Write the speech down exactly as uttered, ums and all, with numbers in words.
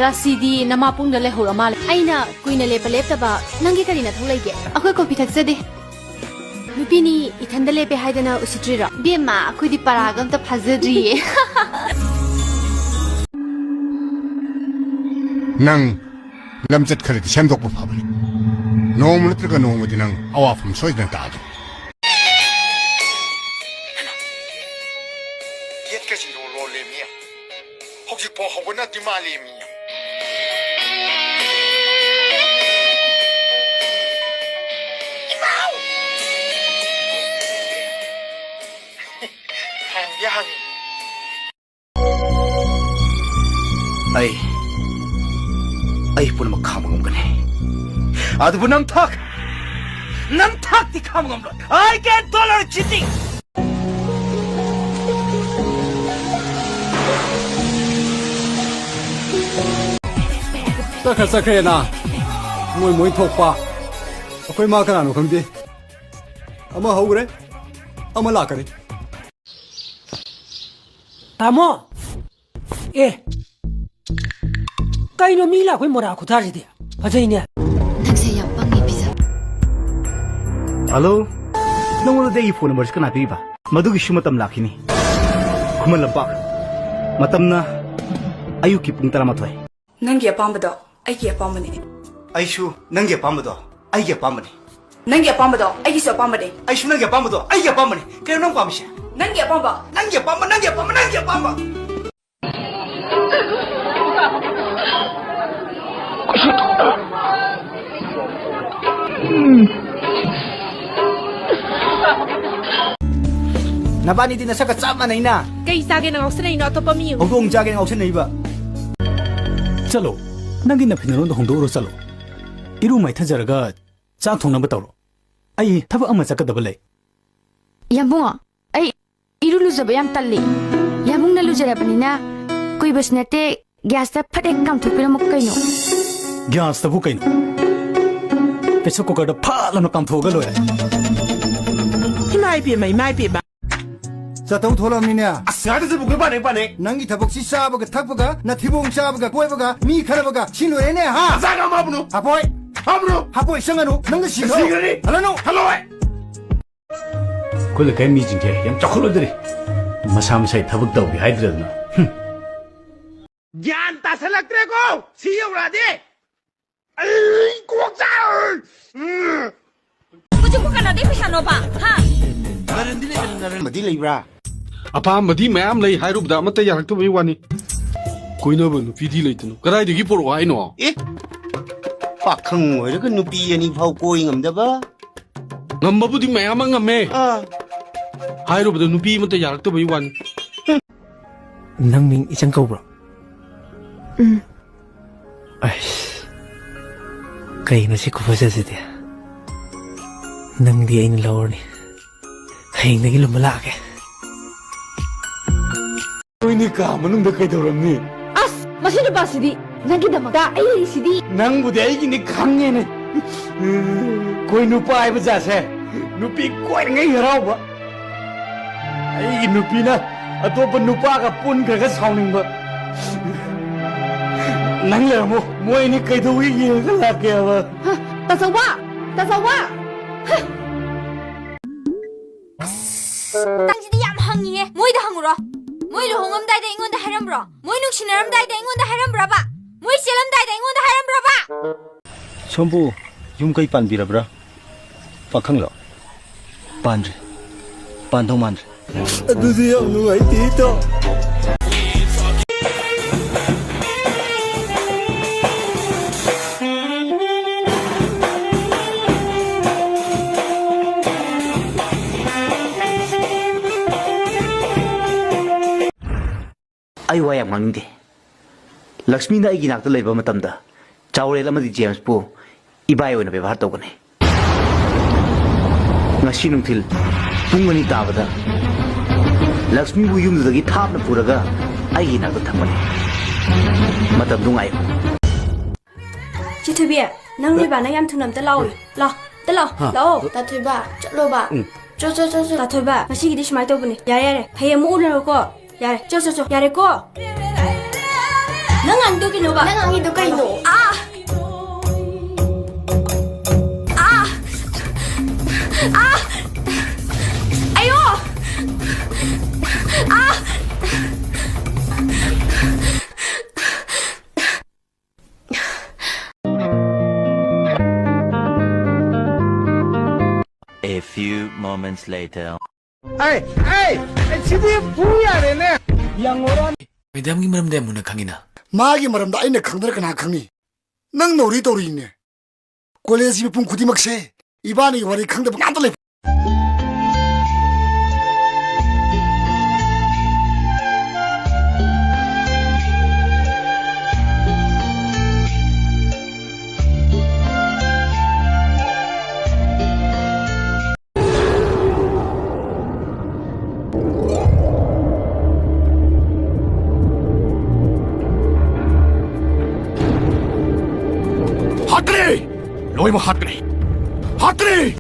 ꯔꯥꯁꯤꯗꯤ ꯅꯃꯥ ꯄꯨꯡꯗ ꯂꯩꯍꯧꯔ ꯃꯥꯜꯂꯦ꯫ ꯑꯩꯅ ꯀꯨꯏꯅ ꯂꯦꯞꯄ ꯂꯦꯞꯇꯕ ꯅꯪꯒꯤ ꯀꯔꯤ ꯅꯊꯧ ꯂꯩꯒꯦ? ꯑꯩꯈꯣꯏ ꯀꯣꯐꯤ ꯊꯛꯆꯗꯦ꯫ ꯅꯨꯄꯤꯅꯤ ꯏꯊꯟꯗ ꯂꯦꯞꯄꯦ ꯍꯥꯏꯗꯅ ꯎꯁꯤꯠꯇ꯭ꯔꯤꯔꯣ? ꯕꯦꯝꯃ, ꯑꯩꯈꯣꯏꯗꯤ ꯄꯔꯥꯒ ꯑꯝꯇ ꯐꯥꯖꯗ꯭ꯔꯤꯌꯦ꯫ ꯅꯪ ꯂꯝꯆꯠ ꯈꯔꯗꯤ ꯁꯦꯝꯗꯣꯛꯄ ꯐꯕꯅꯤ꯫ ꯅꯣꯡꯃ ꯅꯠꯇ꯭ꯔꯒ ꯅꯣꯡꯃꯗꯤ ꯅꯪ ꯑꯋꯥꯐꯝ ꯁꯣꯏꯗꯅ ꯇꯥꯒꯅꯤ꯫ ꯌꯦꯠꯀꯁꯤ ꯂꯣ ꯂꯣꯜꯂꯦꯃꯤ꯫ ꯍꯧꯖꯤꯛꯐꯥꯎ ꯍꯧꯒꯠꯅꯗ꯭ꯔꯤ ꯃꯥꯜꯂꯦꯃꯤ꯫ ꯏꯃꯥꯎ! ꯍꯥꯡꯗꯤ ꯍꯥꯡꯉꯤ꯫ ꯑꯩ, ꯑꯩ ꯄꯨꯝꯅꯃꯛ ꯈꯥꯡꯕ ꯉꯝꯒꯅꯤ꯫ ꯑꯗꯨꯕꯨ ꯅꯝꯊꯥꯛ, ꯅꯝꯊꯥꯛꯇꯤ ꯈꯥꯡꯕ ꯉꯝꯂꯣꯏ꯫ I can tolerate cheating. ꯆꯠꯈ꯭ꯔ ꯆꯠꯈ꯭ꯔꯦꯅ ꯃꯣꯏ ꯃꯣꯏ ꯊꯣꯛꯄ꯫ ꯑꯩꯈꯣꯏ ꯃꯥ ꯀꯅꯥꯅꯣ ꯈꯪꯗꯦ꯫ ꯑꯃ ꯍꯧꯈ꯭ꯔꯦ, ꯑꯃ ꯂꯥꯛꯀꯅꯤ꯫ ꯇꯥꯃꯣ! ꯑꯦ! ꯀꯩꯅꯣ ꯃꯤ ꯂꯥꯛꯄꯩ ꯃꯣꯔꯥ ꯈꯨꯊꯥꯁꯤꯗꯤ? ꯐꯖꯩꯅꯦ꯫ ꯅꯪꯁꯦ ꯌꯥꯝ ꯄꯪꯉꯦ, ꯄꯤꯖ꯫ ꯍꯜꯂꯣ? ꯅꯉꯣꯟꯗꯗꯤ ꯑꯩꯒꯤ ꯐꯣꯟ ꯅꯝꯕꯔꯁꯤ ꯀꯅꯥ ꯄꯤꯔꯤꯕ? ꯃꯗꯨꯒꯤꯁꯨ ꯃꯇꯝ ꯂꯥꯛꯈꯤꯅꯤ꯫ ꯈꯨꯃꯟ ꯂꯝꯄꯥꯛ꯫ ꯃꯇꯝꯅ ꯑꯌꯨꯛꯀꯤ ꯄꯨꯡ ꯇꯔꯥꯃꯥꯊꯣꯏ꯫ ꯅꯪꯒꯤ ꯑꯄꯥꯝꯕꯗꯣ ꯑꯩꯒꯤ ꯑꯄꯥꯝꯕꯅꯤ꯫ ꯑꯩꯁꯨ ꯅꯪꯒꯤ ꯑꯄꯥꯝꯕꯗꯣ ꯑꯩꯒꯤ ꯑꯄꯥꯝꯕꯅꯤ꯫ ꯅꯪꯒꯤ ꯑꯄꯥꯝꯕꯗꯣ ꯑꯩꯒꯤꯁꯨ ꯑꯄꯥꯝꯕꯅꯤ꯫ ꯑꯩꯁꯨ ꯅꯪꯒꯤ ꯑꯄꯥꯝꯕꯗꯣ ꯑꯩꯒꯤ ꯑꯄꯥꯝꯕꯅꯤ꯫ ꯀꯩꯅꯣ ꯅꯪ ꯄꯥꯝꯃꯤꯁꯦ? ꯅꯪꯒꯤ ꯑꯄꯥꯝꯕ꯫ ꯅꯪꯒꯤ ꯑꯄꯥꯝꯕ, ꯅꯪꯒꯤ ꯑꯄꯥꯝꯕ, ꯅꯪꯒꯤ ꯑꯄꯥꯝꯕ꯫ ꯅꯕꯥꯅꯤꯗꯤ ꯅꯁꯛꯀ ꯆꯞ ꯃꯥꯟꯅꯩꯅ꯫ ꯀꯩ ꯆꯥꯒꯦꯅ ꯉꯥꯎꯁꯤꯟꯅꯩꯅꯣ? ꯑꯇꯣꯞꯄ ꯃꯤ ꯌꯦꯡꯉꯨ꯫ ꯍꯧꯗꯣꯡ ꯆꯥꯒꯦꯅ ꯉꯥꯎꯁꯤꯟꯅꯩꯕ꯫ ꯆꯠꯂꯣ, ꯅꯪꯒꯤ ꯅꯐꯤꯅꯔꯣꯟꯗꯣ ꯍꯣꯡꯗꯣꯛꯎꯔꯣ, ꯆꯠꯂꯣ꯫ ꯏꯔꯨ ꯃꯥꯏꯊꯖꯔꯒ ꯆꯥꯛ ꯊꯣꯡꯅꯕ ꯇꯧꯔꯣ꯫ ꯑꯩ ꯊꯕꯛ ꯑꯃ ꯆꯠꯀꯗꯕ ꯂꯩ꯫ ꯌꯥꯝꯕꯨꯡꯉꯣ, ꯑꯩ ꯏꯔꯨ ꯂꯨꯖꯕ ꯌꯥꯝ ꯇꯜꯂꯤ꯫ ꯌꯥꯝꯕꯨꯡꯅ ꯂꯨꯖꯔꯕꯅꯤꯅ ꯀꯨꯏꯕꯁꯨ ꯅꯠꯇꯦ, ꯒ꯭ꯌꯥꯁꯇ ꯐꯠ ꯍꯦꯛ ꯀꯥꯝꯊꯣꯛꯄꯤꯔꯝꯃꯣ ꯀꯩꯅꯣ꯫ ꯒ꯭ꯌꯥꯁꯇꯕꯨ ꯀꯩꯅꯣ? ꯄ꯭ꯔꯦꯁꯔ ꯀꯨꯀꯔꯗ ꯐꯠ ꯂꯥꯎꯅ ꯀꯥꯝꯊꯣꯛꯑꯒ ꯂꯣꯏꯔꯦ꯫ ꯏꯃꯥ ꯏꯕꯦꯝꯃ, ꯏꯃꯥ ꯏꯕꯦꯝꯃ꯫ ꯆꯠꯇꯧ ꯊꯣꯛꯂꯝꯃꯤꯅꯦ꯫ ꯑꯁ, ꯉꯥꯏꯗ ꯆꯠꯄꯨ ꯀꯣꯏ ꯄꯥꯅꯩ, ꯄꯥꯅꯩ꯫ ꯅꯪꯒꯤ ꯊꯕꯛꯁꯤ ꯆꯥꯕꯒ ꯊꯛꯄꯒ, ꯅꯊꯤꯕꯣꯡ ꯆꯥꯕꯒ ꯀꯣꯏꯕꯒ, ꯃꯤ ꯈꯠꯅꯕꯒ, ꯁꯤ ꯂꯣꯏꯔꯦꯅꯦ, ꯍꯥ? ꯆꯥꯒ ꯑꯃ ꯍꯥꯞꯄꯨꯅꯨ꯫ ꯍꯥꯄꯣꯏ꯫ ꯍꯥꯞꯄꯨꯅꯨ꯫ ꯍꯥꯄꯣꯏ ꯆꯪꯉꯅꯨ, ꯅꯪꯅ ꯁꯤꯈ꯭ꯔꯣ꯫ ꯁꯤꯈ꯭ꯔꯅꯤ꯫ ꯍꯜꯂꯅꯨ꯫ ꯍꯜꯂꯣꯏ꯫ ꯑꯩꯈꯣꯏ ꯂꯩꯀꯥꯏ ꯃꯤꯁꯤꯡꯁꯦ ꯌꯥꯝ ꯆꯥꯎꯈꯠꯂꯣꯏꯗꯣꯔꯤ꯫ ꯃꯁꯥ ꯃꯁꯥꯒꯤ ꯊꯕꯛ ꯇꯧꯒꯦ ꯍꯥꯏꯗ꯭ꯔꯗꯅ꯫ ꯍꯨꯝ꯫ ꯒ꯭ꯌꯥꯟ ꯇꯥꯁꯜꯂꯛꯇ꯭ꯔꯦꯀꯣ, ꯁꯤ ꯌꯧꯔꯛꯑꯗꯤ꯫ ꯑꯩ ꯀꯣꯛ ꯆꯥꯛ-, ꯎꯝ꯫ ꯍꯧꯖꯤꯛꯄꯨ ꯀꯅꯥꯗꯩ ꯄꯩꯁꯥꯅꯣꯕ? ꯍꯥ? ꯅꯔꯦꯟꯗꯤ ꯂꯩꯕꯅꯤ, ꯅꯔꯦꯟ꯫ ꯑꯃꯗꯤ ꯂꯩꯕ꯭ꯔꯥ? ꯑꯄꯥꯝꯕꯗꯤ ꯃꯌꯥꯝ ꯂꯩ ꯍꯥꯏꯔꯨꯕꯗ ꯑꯃꯠꯇ ꯌꯥꯔꯛꯇꯕꯒꯤ ꯋꯥꯅꯤ꯫ ꯀꯣꯏꯅꯕ ꯅꯨꯄꯤꯗꯤ ꯂꯩꯇꯅ ꯀꯗꯥꯏꯗꯒꯤ ꯄꯨꯔꯛꯑꯣ ꯍꯥꯏꯅꯣ? ꯑꯦ? ꯄꯥꯈꯪ ꯑꯣꯏꯔꯒ ꯅꯨꯄꯤ ꯑꯅꯤ ꯐꯥꯎ ꯀꯣꯏ ꯉꯝꯗꯕ? ꯉꯝꯕꯕꯨꯗꯤ ꯃꯌꯥꯝ ꯑꯃ ꯉꯝꯃꯦ꯫ ꯑꯥ꯫ ꯍꯥꯏꯔꯨꯕꯗ ꯅꯨꯄꯤ ꯑꯃꯠꯇ ꯌꯥꯔꯛꯇꯕꯒꯤ ꯋꯥꯅꯤ꯫ ꯅꯪ ꯃꯤꯡ ꯏꯆꯟ ꯀꯧꯕ꯭ꯔꯣ? ꯎꯝ꯫ ꯑꯩꯁ, ꯀꯩꯅꯣ ꯁꯤ ꯈꯨꯐꯖꯁꯤꯗꯤ? ꯅꯪꯗꯤ ꯑꯩꯅ ꯂꯧꯔꯅꯤ꯫ ꯍꯌꯦꯡꯗꯒꯤ ꯂꯨꯝꯕ ꯂꯥꯛꯑꯒꯦ꯫ ꯅꯣꯏꯅꯤ ꯀꯥ ꯃꯅꯨꯡꯗ ꯀꯩꯗꯧꯔꯝꯅꯤ? ꯑꯁ, ꯃꯁꯤ ꯅꯨꯄꯥꯁꯤꯗꯤ ꯅꯪꯒꯤꯗꯃꯛꯇ ꯑꯩ ꯂꯩꯔꯤꯁꯤꯗꯤ꯫ ꯅꯪꯕꯨꯗꯤ ꯑꯩꯒꯤꯅꯤ ꯈꯪꯉꯦꯅꯦ꯫ ꯀꯣꯏ ꯅꯨꯄꯥ ꯍꯥꯏꯕ ꯖꯥꯠꯁꯦ ꯅꯨꯄꯤ ꯀꯣꯏꯔꯤꯉꯩ ꯍꯔꯥꯎꯕ, ꯑꯩꯒꯤ ꯅꯨꯄꯤꯅ ꯑꯇꯣꯞꯄ ꯅꯨꯄꯥꯒ ꯄꯨꯟꯈ꯭ꯔꯒ ꯁꯥꯎꯅꯤꯡꯕ꯫ ꯅꯪ ꯂꯩꯔꯝꯃꯣ, ꯃꯣꯏ ꯑꯅꯤ ꯀꯩꯗꯧꯏ ꯌꯦꯡꯉꯒ ꯂꯥꯛꯀꯦ ꯍꯥꯏꯕ꯫ ꯍ, ꯇꯥꯆꯧꯕ! ꯇꯥꯆꯧꯕ! ꯍ! ꯅꯪꯁꯤꯗꯤ ꯌꯥꯝ ꯍꯪꯉꯤꯍꯦ꯫ ꯃꯣꯏꯗ ꯍꯪꯉꯨꯔꯣ꯫ ꯃꯣꯏ ꯂꯨꯍꯣꯡꯉꯝꯗꯥꯏꯗ ꯑꯩꯉꯣꯟꯗ ꯍꯥꯏꯔꯝꯕ꯭ꯔꯣ? ꯃꯣꯏ ꯅꯨꯡꯁꯤꯅꯔꯝꯗꯥꯏꯗ ꯑꯩꯉꯣꯟꯗ ꯍꯥꯏꯔꯝꯕ꯭ꯔꯕ? ꯃꯣꯏ ꯆꯦꯜꯂꯝꯗꯥꯏꯗ ꯑꯩꯉꯣꯟꯗ ꯍꯥꯏꯔꯝꯕ꯭ꯔꯕ? ꯁꯣꯝꯕꯨ ꯌꯨꯝ ꯀꯩ ꯄꯥꯟꯕꯤꯔꯕ꯭ꯔꯥ? ꯄꯥꯈꯪꯂꯣ? ꯄꯥꯟꯗ꯭ꯔꯤ꯫ ꯄꯥꯟꯗꯧ ꯃꯥꯟꯗ꯭ꯔꯦ꯫ ꯑꯗꯨꯗꯤ ꯌꯥꯝ ꯅꯨꯡꯉꯥꯏꯇꯦ, ꯏꯇꯥꯎ꯫ ꯑꯩ ꯋꯥ ꯌꯥꯝ ꯉꯥꯡꯅꯤꯡꯗꯦ꯫ ꯂꯛꯁꯃꯤꯅ ꯑꯩꯒꯤ ꯅꯥꯛꯇ ꯂꯩꯕ ꯃꯇꯝꯗ ꯆꯥꯎꯔꯦꯜ ꯑꯃꯗꯤ ꯖꯦꯝꯁꯄꯨ ꯏꯕꯥꯏ ꯑꯣꯏꯅ ꯕꯦꯕꯥꯔ ꯇꯧꯒꯅꯤ꯫ ꯉꯁꯤ ꯅꯨꯡꯊꯤꯜ ꯄꯨꯡ ꯑꯅꯤ ꯇꯥꯕꯗ ꯂꯛꯁꯃꯤꯕꯨ ꯌꯨꯝꯗꯨꯗꯒꯤ ꯊꯥꯞꯅ ꯄꯨꯔꯒ ꯑꯩꯒꯤ ꯅꯥꯛꯇ ꯊꯝꯒꯅꯤ꯫ ꯃꯇꯝꯗꯨ ꯉꯥꯏꯌꯨ꯫ ꯆꯤꯊꯨꯕꯤ, ꯅꯪ ꯅꯣꯏ ꯕꯥꯅ ꯌꯥꯝ ꯊꯨꯅ ꯑꯝꯇ ꯂꯥꯛꯑꯣ꯫ ꯂꯥꯛꯑꯣ, ꯑꯝꯇ ꯂꯥꯛꯑꯣ꯫ ꯍꯥ? ꯂꯥꯛꯑꯣ꯫ ꯇꯥꯊꯣꯏꯕ, ꯆꯠꯂꯣꯕ꯫ ꯎꯝ꯫ ꯆꯣ, ꯆꯣ, ꯆꯣ, ꯆꯣ, ꯇꯥꯊꯣꯏꯕ, ꯉꯁꯤꯒꯤꯗꯤ ꯁꯨꯃꯥꯏꯅ ꯇꯧꯕꯅꯦ꯫ ꯌꯥꯔꯦ, ꯌꯥꯔꯦ, ꯍꯌꯦꯡ ꯑꯃꯨꯛ ꯎꯅꯔꯣꯀꯣ꯫ ꯌꯥꯔꯦ, ꯆꯣ, ꯆꯣ, ꯆꯣ, ꯌꯥꯔꯦꯀꯣ꯫ ꯅꯪ ꯉꯥꯡꯉꯤꯗꯣ ꯀꯩꯅꯣꯕ? ꯅꯪ ꯉꯥꯡꯉꯤꯗꯣ ꯀꯩꯅꯣ? ꯑꯥ! ꯑꯥ! ꯑꯥ! ꯑꯌꯣ! ꯑꯥ! A few moments later. ꯑꯩ, ꯑꯩ, ꯑꯩ, ꯁꯤꯗꯤ ꯐꯨ ꯌꯥꯔꯦꯅꯦ꯫ ꯌꯥꯡꯉꯣꯔꯥ꯫ ꯃꯦꯗꯥꯝꯒꯤ ꯃꯔꯝꯗ ꯌꯥꯝ ꯃꯨꯟꯅ ꯈꯪꯉꯤꯅ꯫ ꯃꯥꯒꯤ ꯃꯔꯝꯗ ꯑꯩꯅ ꯈꯪꯗꯅ ꯀꯅꯥ ꯈꯪꯅꯤ? ꯅꯪ ꯅꯧꯔꯤ ꯇꯧꯔꯤꯅꯦ꯫ ꯀꯣꯂꯦꯖꯀꯤ ꯃꯤꯄꯨꯝ ꯈꯨꯗꯤꯡꯃꯛꯁꯦ ꯏꯕꯥꯅꯤꯒꯤ ꯋꯥꯔꯤ ꯈꯪꯗꯕ ꯉꯥꯛꯇ ꯂꯩ꯫ ꯍꯥꯠꯈ꯭ꯔꯦ! ꯂꯣꯏꯅꯃꯛ ꯍꯥꯠꯈ꯭ꯔꯦ! ꯍꯥꯠꯈ꯭ꯔꯦ!